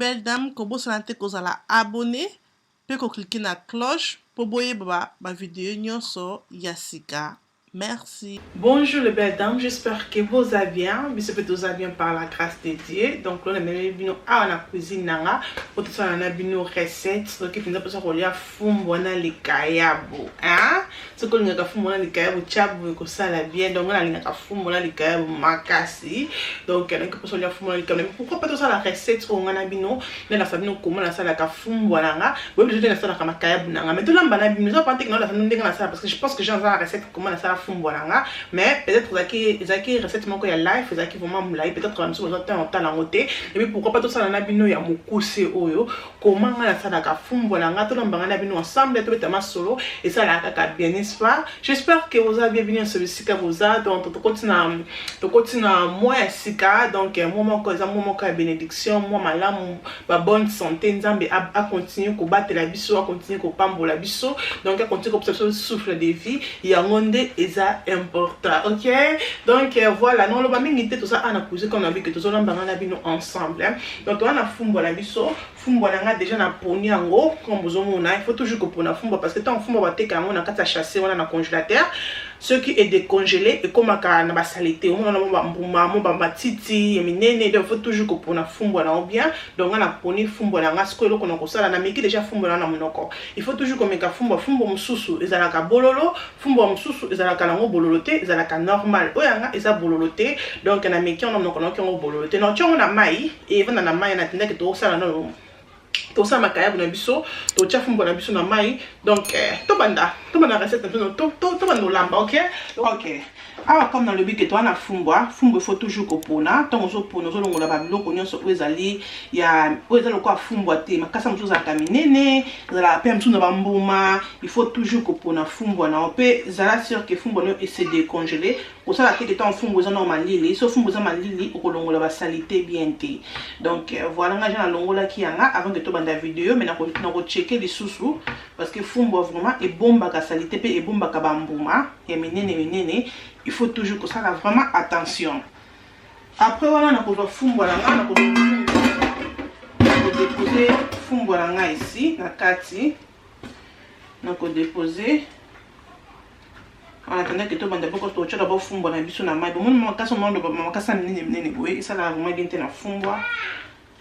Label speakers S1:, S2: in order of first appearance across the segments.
S1: belles dames, kobosana te kozala abonné pe ko cliquer na cloche po boyeba ba video nyonso ya sika. Merci.
S2: Bonjour les belles dames, j'espère que vous allez bien. Biso pe toza bien par la grâce de Dieu. Donc là, namemi bino awa na cuisine nanga po tosala na bino recette. Soki mpenza mposa kolia fumbwa na likayabo, hein? Soki olingaka fumbwa na likayabo, tia boye kosala bien. Donc nga nalingaka fumbwa na likayabo makasi. Donc nayoki mposa kolia fumbwa na likayabo. Mais pourquoi pas tosala recette oyo nga na bino nalakisa bino comment nasalaka fumbwa na nga. Boyebi deja te nasalaka makayabu na nga, mais tolamba na bino. Eza pas te que nalakisa bino ndenge nasala, parce que je pense que j'ai la recette comment nasala fumbwa na nga, mais peut-être ezalaki recette moko ya life, ezalaki vraiment molai, peut-être ba misusu bazwa temps otala yango te. Et puis pourquoi pas tosala na bino ya mokuse oyo comment nga nasalaka fumbwa na nga, tolamba nga na bino ensemble, tobeta masolo, esalaka kaka bien, n'est-ce pas? J'espère que boza bien, bino nyonso bisika boza. Donc tokoti na mois ya sika, donc mois moko eza mois moko ya bénédiction, mois malamu, ba bonne santé. Nzambe a continue kobatela biso, a continue kopambola biso, donc a continue kopesa biso souffle de vie, yango nde eza important. Ok, donc voilà, noloba mingi te, toza awa na cuisine comme nabi ke tozolamba nga na bino ensemble, hein. Donc toza na fumbwa na biso, fumbwa na nga déjà na poni yango comme bozomona. Il faut toujours kopona fumbwa, parce que ntango fumbwa bateka yango na kati ya chasse wana na congélateur, soki edécongelé ekomaka na basaleté, omona na mo bambuma, mo bamatiti ya minene. Donc il faut toujours kopona fumbwa na yo bien. Donc nga naponi fumbwa na nga. Sikoyo eloko na kosala, nameki déjà fumbwa na na monoko. Il faut toujours komeka fumbwa. Fumbwa mosusu ezalaka bololo, fumbwa mosusu ezalaka nango bololo te, ezalaka normal. Oyo yanga eza bololo te, donc nameki yango na monoko, nayoki yango bololo te. Naotia yango na mai, evanda na mai, natindaki tokosala nano, tosala makayabu na biso, totia fumbwa na biso na mai. Donc tobanda recette na biso, tobanda olamba. Ok, awa comme nalobi ke toza na fumbwa, fumbwa il faut toujours kopona. Ntango ozopona, ozolongola babiloko nyonso oyo ezali ya oyo eza lokola fumbwa te. Makasa mosusu ezalaka minene, ezalaka mpe mosusu na bambuma. Il faut toujours kopona fumbwa na yo, mpe zala sûr ke fumbwa na yo ese décongelé. Kosala te ke ntango fumbwa eza nao malili. So fumbwa eza malili, okolongola basaleté bien te. Donc voilà, nga ja nalongolaki yanga avant ke tobanda video, mais nakochecker lisusu, parce que fumbwa vraiment ebombaka saleté mpe ebombaka bambuma ya minene minene. Il faut toujours kosala vraiment attention. Après wana, nakozwa fumbwa na nga, nakozwa, nakodépose fumbwa na nga ici na kati, nakodépose en attendant ke tobanda boko. Totyaka bafumbwa na biso na mai. Bomoni makasa, omona makasa minene minene boye, esalaka vraiment bien te na fumbwa.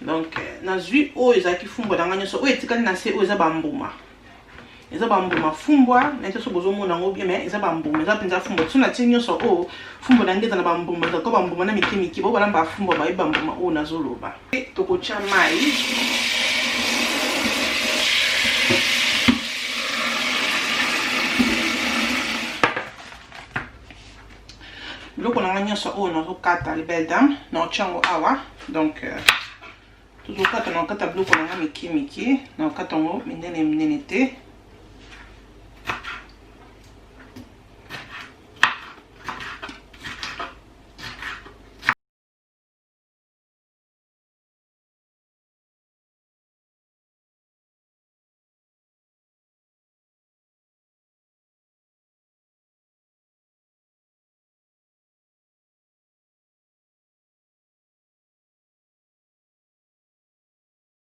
S2: Donc nazwi oyo ezalaki fumbwa na nga nyonso, oyo etikali na se, oyo eza bambuma, eza bambuma fumbwa na so bozomona yango bien, mais eza bambuma, eza mpenza fumbwa. So natie nyonso oyo, fumbwa na nge eza na bambuma, eza ko bambuma na mike mike. Bo balamba fumbwa bayebi bambuma oyo nazoloba. Tokotya mai. Biloko na nga nyonso oyo nazokata, les belles dames, naotya yango awa. Donc tozokata, nakokata biloko na nga mike mike, nakokata yango minene minene te.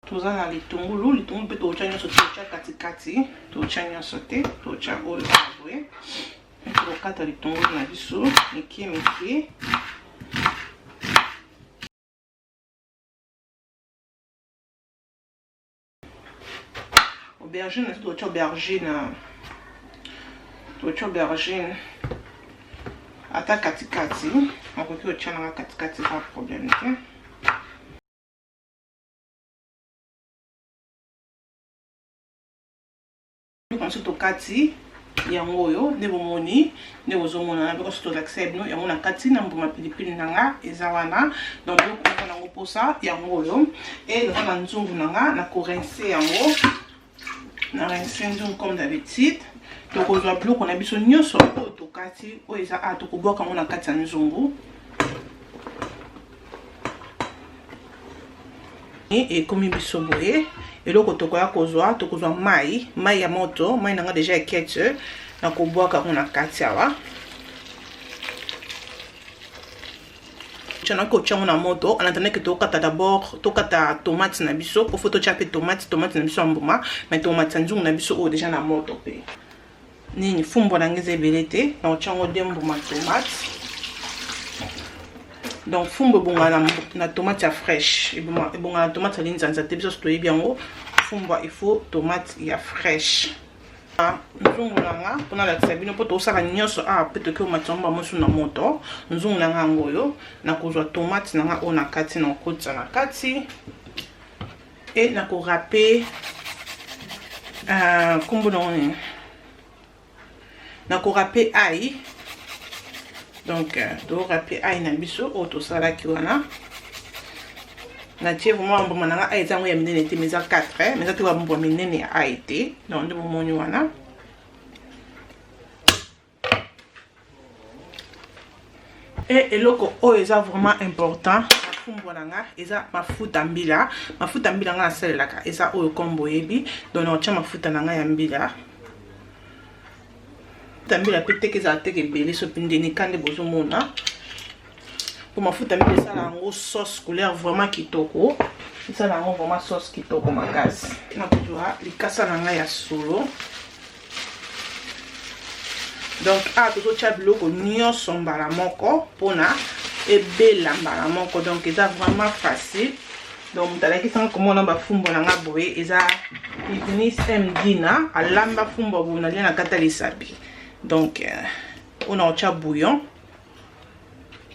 S2: Toza na litungulu, litungulu mpe tokotya nyonso te, tokotya katikati, tokotya nyonso te, tokotya oyo boye. Tokokata litungulu na biso mike mike. Aubergine na tokotya aubergine, tokotya aubergine ata katikati, nakoki kotya nanga katikati, eza problème te. Biloko mosusu tokati yango oyo nde bomoni, nde bozomona na biloko mosusu tolakisa bino yango na kati na mbuma pilipili na nga eza wana. Donc biloko naza nango mposa yango oyo e naza na nzungu na nga, na korincer yango, na rincer nzungu comme d'habitude. Tokozwa biloko na biso nyonso oyo tokati, oyo eza a tokobwaka yango na kati ya nzungu. Ekomi biso boye. Eloko tokoya kozwa, tokozwa mai, mai ya moto. Mai nanga deja ekete, nakobwaka yango na kati awa. Nakoki kotia yango na moto en attendant que tokata d'abord, tokata tomate na biso, po faut totia mpe tomate, tomate na biso ya mbuma, mais tomatisa nzungu na biso oyo déjà na moto. Mpe nini, fumbwa na ngai eza ebele te, nakotia yango de mbuma tomate. Donc fumbwa ebongaka na tomate ya fraîche, ebongaka na tomate ya linzanza te. Biso toyebi yango, fumbwa il faut tomate ya fraîche. Nzungu na nga, mpona alakisa bino, mpo tosala nyonso awa mpe toki omatisa ngo bamosu na moto. Nzungu na nga yango oyo, nakozwa tomate na nga oyo na kati, na kokotisa na kati e nakorâper, nkombo nango nini, nakorâper ail. Donc torâper ail na biso oyo tosalaki wana. Natie vraiment bambuma na nga ail, eza yango ya minene te, mais eza 4, mais eza te bambuma minene ya ail te. Donc nde bomoni wana. E eloko oyo eza vraiment important na fumbwa na nga eza mafuta mbila. Mafuta mbila nga nasalelaka eza oyo, comme boyebi. Donc nakotia mafuta na ngai ya mbila. Mafuta mbila mpe teke ezala teke ebele, so mpe ndeni ka nde bozomona, mpo mafuta mbila esala yango sauce couleur vraiment kitoko, esala yango vraiment sauce kitoko makasi. Nakozwa likasa na ngai ya solo. Donc awa tozotia biloko nyonso mbala moko mpona ebela mbala moko. Donc eza vraiment facile. Donc moto alakisanga komona bafumbwa na nga boye eza Ignis Mdina, alamba fumbwa boye, nalia na kati ya lisapi. Donc oyo nakotia bouillon,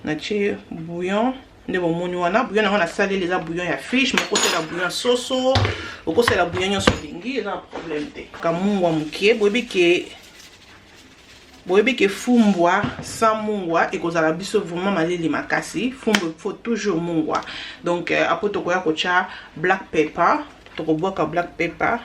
S2: natie bouillon nde bomoni wana. Bouillon nango nasaleli eza bouillon ya fiche, mais okosala bouillon soso, okosala bouillon nyonso olingi, eza na problème te. Kamungwa moke, boyebi ke fumbwa sans mungwa ekozala biso vraiment malili makasi. Fumbwa faut toujours mungwa. Donc après tokoya kotia black pepper, tokobwaka black pepper.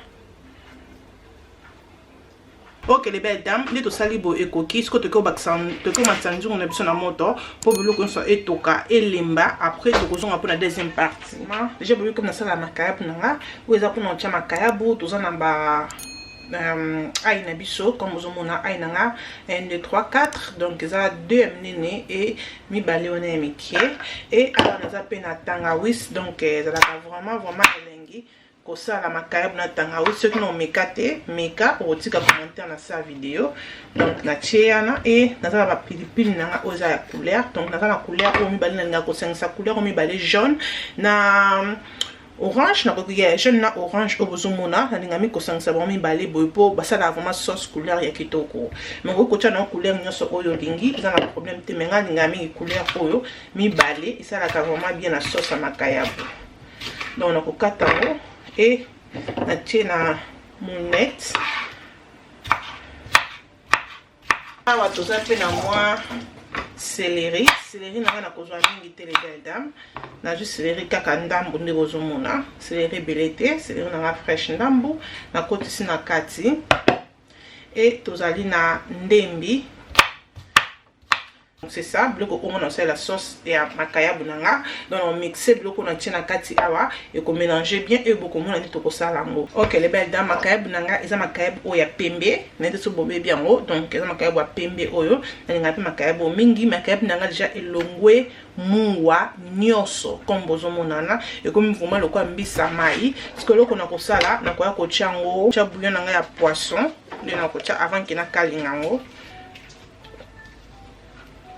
S2: Ok, les belles dames, nde tosali boye, ekoki. Sikoyo tokoki komatisa nzungu na biso na moto mpo biloko nyonso etoka, elemba. Après tokozonga mpona deuxième partie. Déjà boyebi comme nasala makayabu na nga, oyo eza mpona kotia makayabu. Toza na ba ail na biso, comme ozomona ail na nga 1, 2, 3, 4. Donc eza 2 ya minene e mibale wana ya mike. E awa naza mpe na tangawis. Donc ezalaka vraiment vraiment elengi kosala makayabu na tangawisi. Soki na omeka te, meka, okotika commentaire na sa video. Donc natie wana e naza na bapilipili na nga oyo eza ya couleur. Donc naza na couleur oyo mibale, nalingaka kosangisa couleur oyo mibale, jaune na orange. Nakoki ya jaune na orange oyo bozomona, nalingami kosangisa bango mibale boye mpo basalaka vraiment sauce couleur ya kitoko. Mais okoki kotia nango couleur nyonso oyo olingi, eza na problème te. Mais nga alingaka mingi couleur oyo mibale, esalaka vraiment bien na sauce ya makayabu. Donc nakokata yango e natie na moulinette. Awa toza mpe na mwa céleri. Céleri na ngai nakozwa mingi te, les belles dames. Nazwi céleri kaka ndambu, nde bozomona, céleri ebele te, céleri na ngai fraîche ndambu nakotisi na kati. E tozali na ndembi. C'est ça, biloko oyo nasalela sauce ya makayabu na nga. Donc na mixe biloko na tie na kati awa, ekomélange bien oyo bokomona nde tokosala yango. Ok, les belles dames, makayabu na nga eza makayabu oyo ya pembe, naye te so bobebi yango. Donc eza makayabu ya pembe oyo nalingaka mpe makayabu mingi. Makayabu na nga déjà elongwe mungwa nyonso, comme bozomonana, ekomi vraiment lokola mbisa mai. Sikoyo eloko na kosala, nakoya kotia yango, tia bouillon na ngai ya poisson nde nakotia avant ke nakalinga yango.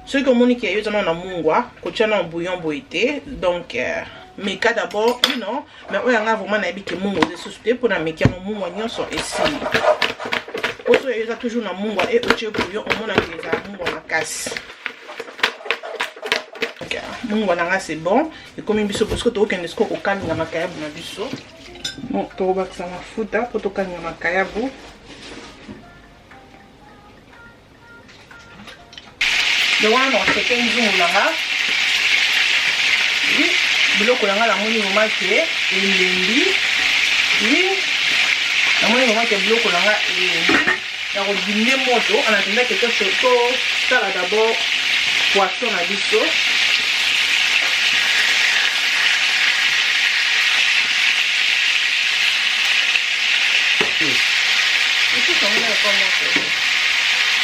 S2: Soki omoni ke yo eza nano na mungwa, kotia nano bouillon boye te. Donc meka d'abord non, mais oyo yanga vraiment nayebi ke mungwa eza lisusu te, mpona meki yango mungwa nyonso esili. Po soki eza toujours na mungwa e otie bouillon, omonaka ezala mungwa makasi. Mungwa na nga c'est bon, ekomi biso parce tokokende sikoyo kokalinga makayabu na biso. Bon, tokobakisa mafuta mpo tokalinga makayabu. Donc wana nakoseke nzungu na nga, biloko na nga namoni vraiment ke elembi. Oui, namoni vraiment ke biloko na nga elembi, nakodiminuer moto en attendant ke tosala d'abord poisson na biso.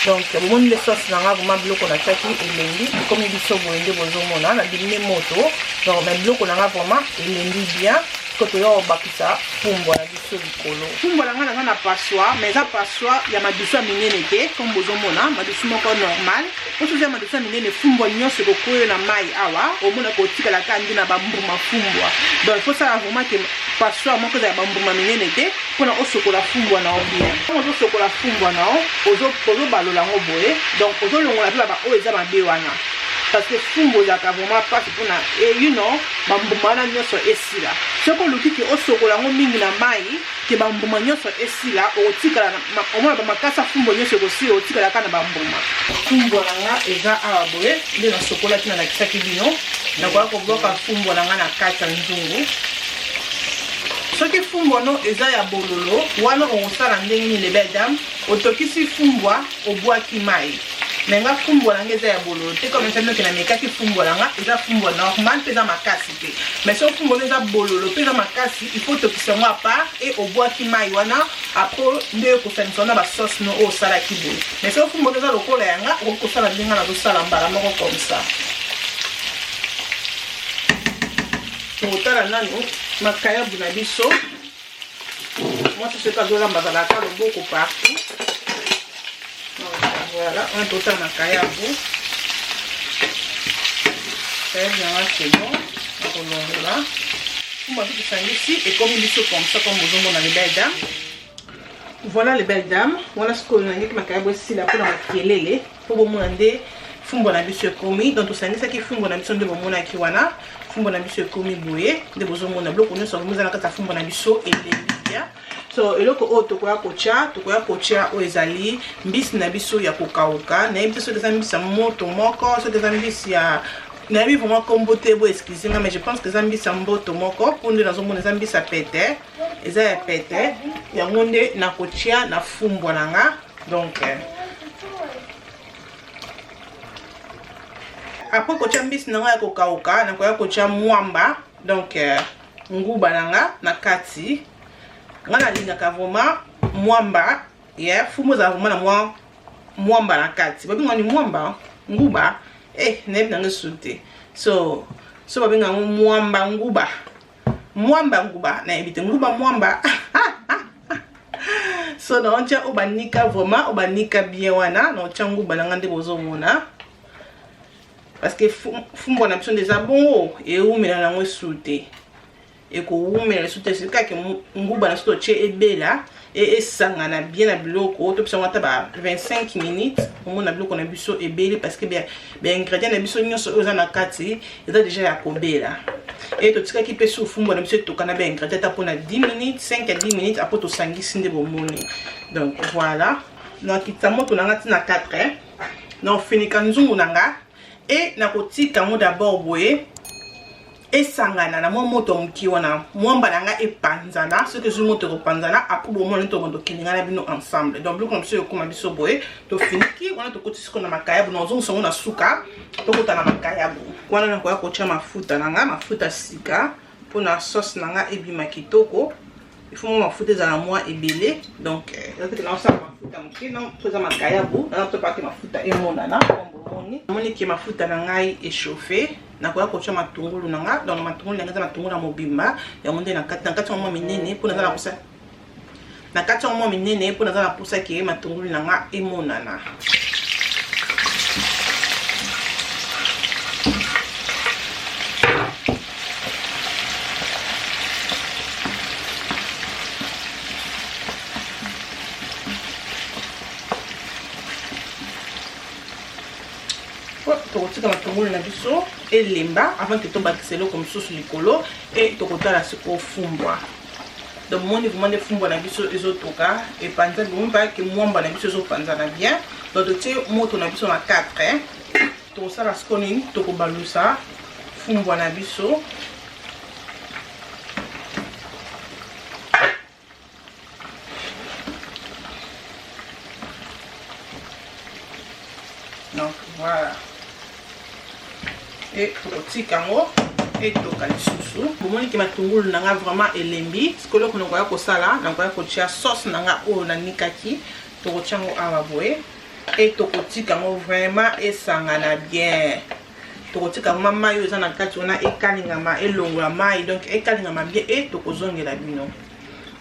S2: Donc bomoni nde sauce na nga vraiment, biloko natiaki elembi, ekomi biso boye nde bozomona. Nabimi moto, donc na biloko na nga vraiment elembi bien. Ko toya kobakisa fumbwa na biso likolo. Fumbwa na nga naza na passoire, mais eza passoire ya madusu ya minene te, comme bozomona, madusu moko normal. Po soki ya madusu ya minene, fumbwa nyonso ekokwea na mai awa, omona kotikala kaka nde na bambuma fumbwa. Donc il faut sala vraiment ke passoire moko eza ya bambuma minene te, mpona osokola fumbwa na yo bien. Ntango ozosokola fumbwa na yo, ozobalola yango boye, donc ozolongola mpe baba oyo eza mabe wana, parce que fumbwa ezalaka vraiment mpasi mpona bambuma wana nyonso esila. Soki oluki ke osokola yango mingi na mai, ke bambuma nyonso esila, okotikala omona bamakasa fumbwa nyonso ekosila, otikala kaka na bambuma. Fumbwa na nga eza awa boye nde nasokolaki, nalakisaki bino. Nakoya kobwaka fumbwa na nga na kati ya nzungu. Soki fumbwa no eza ya bololo wana, okosala ndenge nini, les belles dames? Otokisi fumbwa, obwaki mai. Me nga fumbwa na nga eza ya bololo te, comme eza noki namekaki, fumbwa na nga eza fumbwa normal mpe eza makasi te. Mais soki fumbwa no eza bololo mpe eza makasi, il faut otokisa yango à part e obwaki mai wana, après nde okosangisa wana basauce no oyo osalaki boye. Mais soki fumbwa no eza lokola yanga, okoki kosala ndenge nazosala, mbala moko comme ça. Tokotala nanu makayabu na biso. Mwasi soki azolamba, azalaka loboko partout. Voilà, wana totala makayabu. Makayabu nanga, c'est bon, nakolongola fumbwa. Mpe tosangisi, ekomi biso comme ça, comme bozomona, les belles dames. Voilà, les belles dames, wana sikoyo nangeki makayabu esila mpona makelele, mpo bomona nde fumbwa na biso ekomi. Donc tosangisaki fumbwa na biso nde bomonaki wana. Fumbwa na biso ekomi boye nde bozomona, biloko nyonso eza na kati ya fumbwa na biso elembi bien. So eloko oyo tokoya kotya oyo ezali mbisi na biso ya kokauka. Nayebi te soki eza mbisi ya moto moko, soki eza mbisi ya, nayebi vraiment kombo te, bo excuse nga, mais je pense que eza mbisi ya mboto moko, mpo nde nazomona eza mbisi ya pete, eza ya pete. Yango nde nakotia na fumbwa na nga. Donc après kotia mbisi na nga ya kokauka, nakoya kotia mwamba, donc nguba na nga na kati. Nga nalingaka vraiment mwamba ya fumbwa ezala vraiment na mwa mwamba na kati. Babengaka ni mwamba, nguba, nayebi nanga esu te. So babenga yango mwamba, nguba, mwamba, nguba, nayebi te, nguba, mwamba. So naotia oyo banika vraiment, oyo banika bien wana, naotia nguba na nga nde bozomona, parce que fumbwa na biso nde eza bongo, ewumela nango esu te, ekowumela lisusu te. Soki kaka nguba na biso totie, ebela, esangana bien na biloko, topesa yango ata ba 25 minutes, omona biloko na biso ebeli, parce que baingrédient na biso nyonso oyo eza na kati eza déjà ya kobela. E totikaki mpe su fumbwa na biso etoka na baingrédient ata mpona 10 minutes, 5 ya 10 minutes, après tosangisi nde bomoni. Donc voilà, nakitisa moto na nga ntina 4, naofinika nzungu na nga e nakotika yango d'abord boye, esangana na mwa moto ya moke wana, mwamba na nga epanzana. Soki ezwi moto, ekopanzana. Après bomona nde tobanda okende nga na bino ensemble. Donc biloko na biso ekóma biso boye, tofiniki wana, tokoti sikoyo na makayabu. Na ozongisa yango na suka, tokota na makayabu wana. Nakoya kotia mafuta na nga, mafuta sika, mpona sauce na nga ebima kitoko. Il faut mwa mafuta ezala mwa ebele. Donc eza naosala mafuta moke po eza makayabu, naza to pake mafuta emonana. Bomoni, namoni ke mafuta na ngai echauffe, nakoya kotia matungulu na nga. Donc matungulu na nga eza matungulu ya mobimba, yango nde na kati yango mwa minene, mpo naza na posa na kati yango mwa minene, mpo naza na posa ke matungulu na nga emonana. Tokotika matungulu na biso elemba avant ke tobakisa eloko mosusu likolo. E tokotala sikoyo fumbwa. Donc moni vraiment nde fumbwa na biso ezotoka, epanza. Bomoni mpaka ke mwamba na biso ezopanzana bien. Donc totie moto na biso na 4. Tokosala sikoyo nini? Tokobalusa fumbwa na biso. Donc voilà, e tokotika yango etoka lisusu. Bomoni ke matungulu na nga vraiment elembi. Sikoyo eloko nakoya kosala, nakoya kotia sauce na nga oyo nanikaki. Tokotia yango awa boye. E tokotika yango vraiment esangana bien. Tokotika yango mai oyo eza na kati wana ekalingama, elongola mai, donc ekalingama bien e tokozongela bino.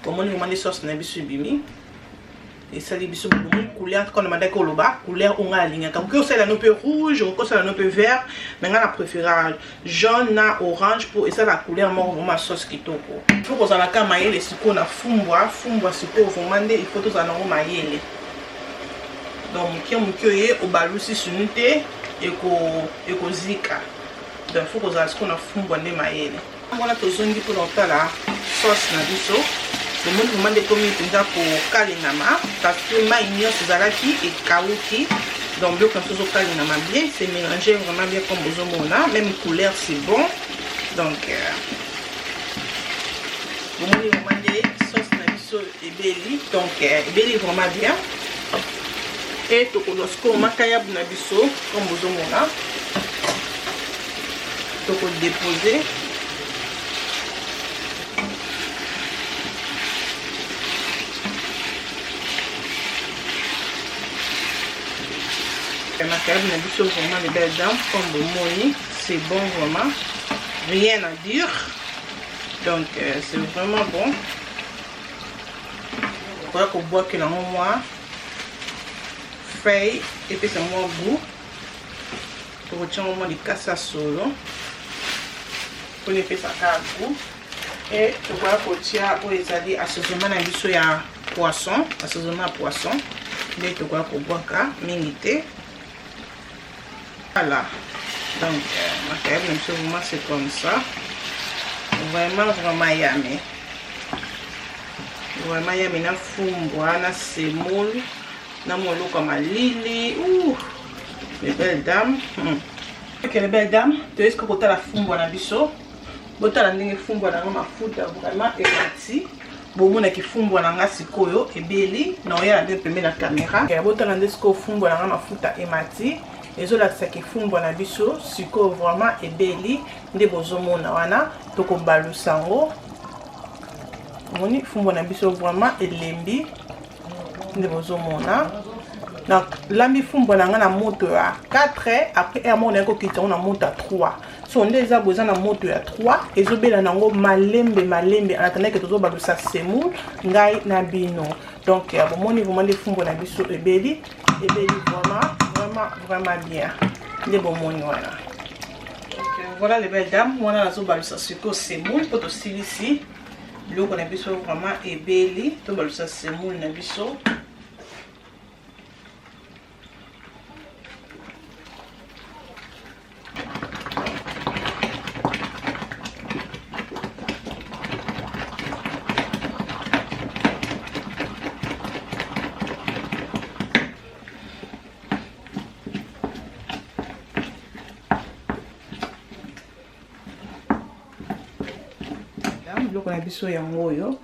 S2: Bomoni vraiment nde sauce na biso ebimi, esali biso bomoni couleur kona mandaki koloba couleur oyo ngai alingaka. Okoki kosalela no mpe rouge, okoki kosalela no mpe vert, mais ngai na préférera jaune na orange mpo esala couleur moko vraiment sauce kitoko. Il faut kozala ka mayele sikoyo na fumbwa. Fumbwa sikoyo vraiment nde il faut tozala nango mayele. Donc moke moke oye obalusi sunu te ekozika. Donc il faut kozala sikoyo na fumbwa nde mayele. Wana tozongi mpona kotala sauce na biso. Bomoni vraiment nde ekomi mpenza kokalingama parce que mai nyonso ezalaki ekawuki. Donc biloko na biso ezokalingama bien, c'est mélangé vraiment bien comme bozomona, même couleur c'est bon. Donc bomoni vraiment nde sauce na biso ebeli, donc ebeli vraiment bien. E tokozwa sikoyo makayabu na biso comme bozomona, tokodepose makayabu na biso. Vraiment les belles dames, comme bomoni, c'est bon vraiment, rien à dire. Donc c'est vraiment bon. Okoya kobwakela yango mwa feuille epesa mwa goût. Tokotia yango mwa likasa ya solo mpona epesaka goût. E tokoya kotia oyo ezali assaisonnement na biso ya poisson, assaisonnement ya poisson nde tokoya kobwaka, mingi te. Voilà, donc makayabu na biso vraiment c'est comme ça, vraiment vraiment yummy, vraiment yummy na fumbwa na semoule na moloko ya malili. Ouh, les belles dames. Ok, les belles dames, toyesi kotala fumbwa na biso. Botala ndenge fumbwa na nga mafuta vraiment emati. Bomonaki fumbwa na nga sikoyo ebeli na oya nde pembe na caméra. Botala nde sikoyo fumbwa na nga mafuta emati, ezolakisaki fumbwa na biso sikoyo vraiment ebeli nde bozomona wana. Tokobalusa yango. Omoni fumbwa na biso vraiment elembi nde bozomona. Nalambi fumbwa na nga na moto ya 4, après heure moko naye kokita yango na moto ya 3. So nde eza boye, eza na moto ya 3, ezobela nango malembe malembe en attendant ke tozobalusa semoule ngai na bino. Donc bomoni vraiment nde fumbwa na biso ebeli, ebeli vraiment vraiment vraiment bien nde bomoni wana. Donc voilà les belles dames, wana nazobalusa sikoyo semoule mpo tosilisi biloko na biso vraiment ebeli. Tobalusa semoule na biso. Biloko na biso yango oyo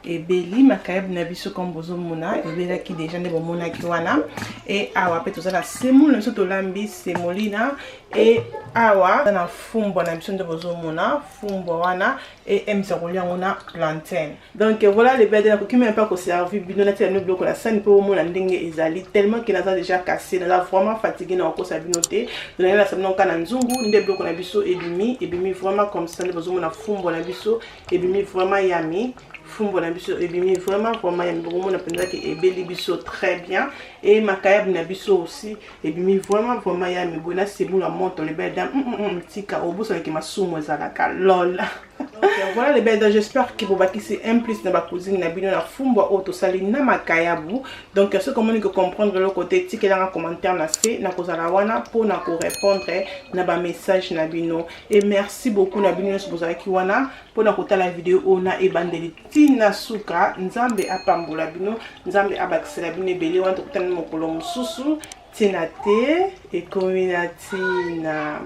S2: ebeli, makayabu na biso comme bozomona ebelaki déjà nde bomonaki wana. E awa mpe toza na semoule na biso, tolambi semolina. E awa na fumbwa na biso nde bozomona fumbwa wana e emisa kolia yango na plantain. Donc voilà les belles, nakoki même pas koservi bino, natia bino biloko na sani mpo bomona ndenge ezali, tellement ke naza déjà cassé, naza vraiment fatigué na kokosa bino te. Donc nasa bino kaka na nzungu nde biloko na biso ebimi, ebimi vraiment comme ça nde bozomona. Fumbwa na biso ebimi vraiment yummy, fumbwa na biso ebimi vraiment vraiment yummy, bokomona mpenza ke ebeli biso très bien. E makayabu na biso aussi ebimi vraiment vraiment yummy boye na semoule ya moto. Les belles dames, tika obosanaki masumu ezalaka lol. Donc, voilà les belles dames, j'espère que bobakisi un plus na bacuisine na bino na fumbwa oyo tosali na makayabu. Donc soki omoni kocomprendre eloko te, tikelanga commentaire na se, nakozala wana mpona korépondre na bamessage na bino. Et merci beaucoup na bino nyonso bozalaki wana mpona kotala video oyo na ebandeli ntina suka. Nzambe apambola bino, Nzambe abakisela bino ebele. Wana tokutani mokolo mosusu. Ntina te ekomi na ntina.